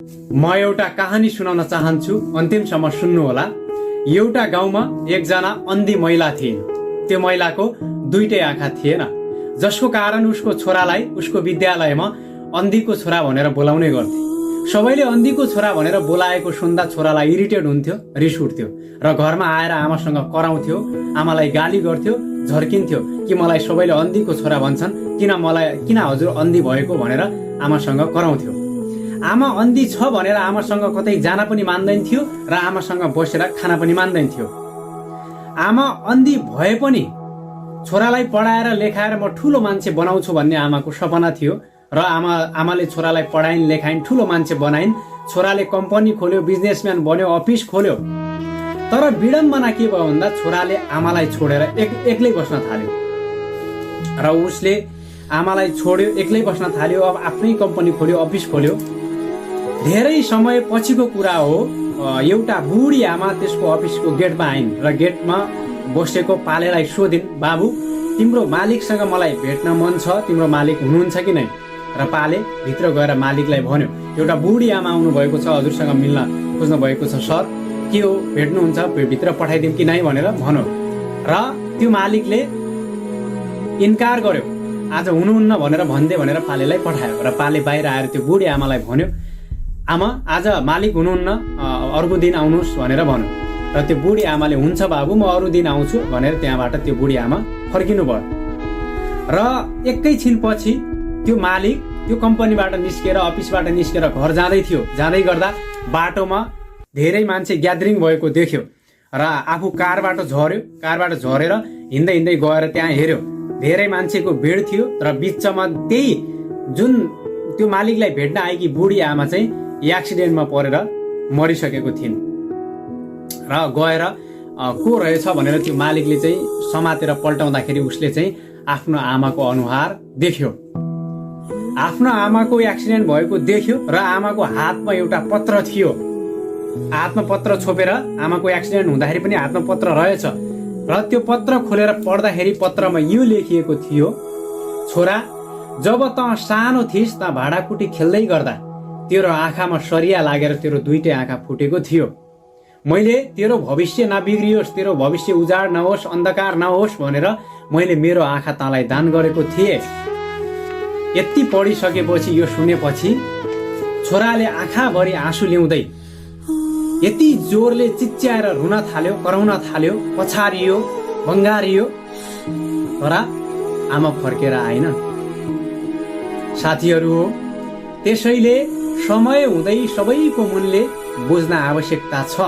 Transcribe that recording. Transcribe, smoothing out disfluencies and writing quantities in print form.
म एउटा कहानी सुनाउन चाहन्छु, अन्तिमसम्म सुन्नुहोला। एउटा गाउँमा एकजना अन्धी महिला थिइन्। त्यो महिलाको दुईटै आँखा थिएन, जसको कारण उसको छोरालाई उसको विद्यालयमा अन्धीको छोरा भनेर बोलाउने गर्थे। सबैले अन्धीको छोरा भनेर बोलाएको सुन्दा छोरालाई इरिटेट हुन्थ्यो, रिस उठ्थ्यो र घरमा आएर आमासँग कराउँथ्यो, आमालाई गाली गर्थ्यो, झर्किन्थ्यो कि मलाई सबैले अन्धीको छोरा भन्छन्, किन हजुर अन्धी भएको भनेर आमासँग कराउँथ्यो। आमा अन्धी छ भनेर आमासँग कतै जान पनि मान्दैन थियो र आमासँग बसेर खाना पनि मान्दैन थियो। आमा अन्धी भए पनि छोरालाई पढाएर लेखाएर म ठुलो मान्छे बनाउँछु भन्ने आमाको सपना थियो र आमाले छोरालाई पढाइन्, लेखाइन्, ठुलो मान्छे बनाइन्। छोराले कम्पनी खोल्यो, बिजनेसम्यान बन्यो, अफिस खोल्यो। तर विडम्बना के भयो भन्दा छोराले आमालाई छोडेर एक्लै बस्न थाल्यो र उसले आमालाई छोड्यो, एक्लै बस्न थाल्यो। अब आफ्नै कम्पनी खोल्यो, अफिस खोल्यो। धेरै समय पछिको कुरा हो, एउटा बुढी आमा त्यसको अफिसको गेटमा आइन् र गेटमा बसेको पालेलाई सोधिन्, बाबु तिम्रो मालिकसँग मलाई भेट्न मन छ, तिम्रो मालिक हुनुहुन्छ कि नै? र पाले भित्र गएर मालिकलाई भन्यो, एउटा बुढी आमा आउनु भएको छ, हजुरसँग मिल्न खोज्नु भएको छ सर, के हो भेट्नुहुन्छ, भित्र पठाइदिउँ कि नै भनेर भन्यो। र त्यो मालिकले इन्कार गर्यो, आज हुनुहुन्न भनेर भन्दे भनेर पालेलाई पठायो। र पाले बाहिर आएर त्यो बुढी आमालाई भन्यो, आमा आज मालिक हुनुहुन्न, अर्को दिन आउनुहोस् भनेर भन्यो। र त्यो बुढी आमाले हुन्छ बाबु, म अरू दिन आउँछु भनेर त्यहाँबाट त्यो बुढी आमा फर्किनु भयो। र एकैछिन पछि त्यो मालिक त्यो कम्पनीबाट निस्केर, अफिसबाट निस्केर घर जाँदै थियो। जाँदै गर्दा बाटोमा धेरै मान्छे ग्यादरिङ भएको देख्यो र आफू कारबाट झरेर हिँड्दै हिँड्दै गएर त्यहाँ हेर्यो। धेरै मान्छेको भिड थियो र बिचमा त्यही जुन त्यो मालिकलाई भेट्न आएकी बुढी आमा चाहिँ एक्सिडेन्टमा परेर मरिसकेको थिइन्। र गएर को रहेछ भनेर त्यो मालिकले चाहिँ समातेर पल्टाउँदाखेरि उसले चाहिँ आफ्नो आमाको अनुहार देख्यो। आफ्नो आमाको एक्सिडेन्ट भएको देख्यो र आमाको हातमा एउटा पत्र थियो। हातमा पत्र छोपेर, आमाको एक्सिडेन्ट हुँदाखेरि पनि हातमा पत्र रहेछ र त्यो पत्र खोलेर पढ्दाखेरि पत्रमा यो लेखिएको थियो, छोरा जब त सानो थिइस् त भाँडाकुटी खेल्दै गर्दा तेरो आँखामा सरिया लागेर तेरो दुईटै आँखा फुटेको थियो। मैले तेरो भविष्य नबिग्रियोस्, तेरो भविष्य उजाड नहोस्, अन्धकार नहोस् भनेर मैले मेरो आँखा तँलाई दान गरेको थिएँ। यति पढिसकेपछि, यो सुनेपछि छोराले आँखाभरि आँसु ल्याउँदै यति जोरले चिच्याएर रुन थाल्यो, कराउन थाल्यो, पछारियो, बङ्गारियो, तर आमा फर्केर आइन। साथीहरू हो, त्यसैले समय हुँदै सबैको मूल्य बुझ्न आवश्यकता छ।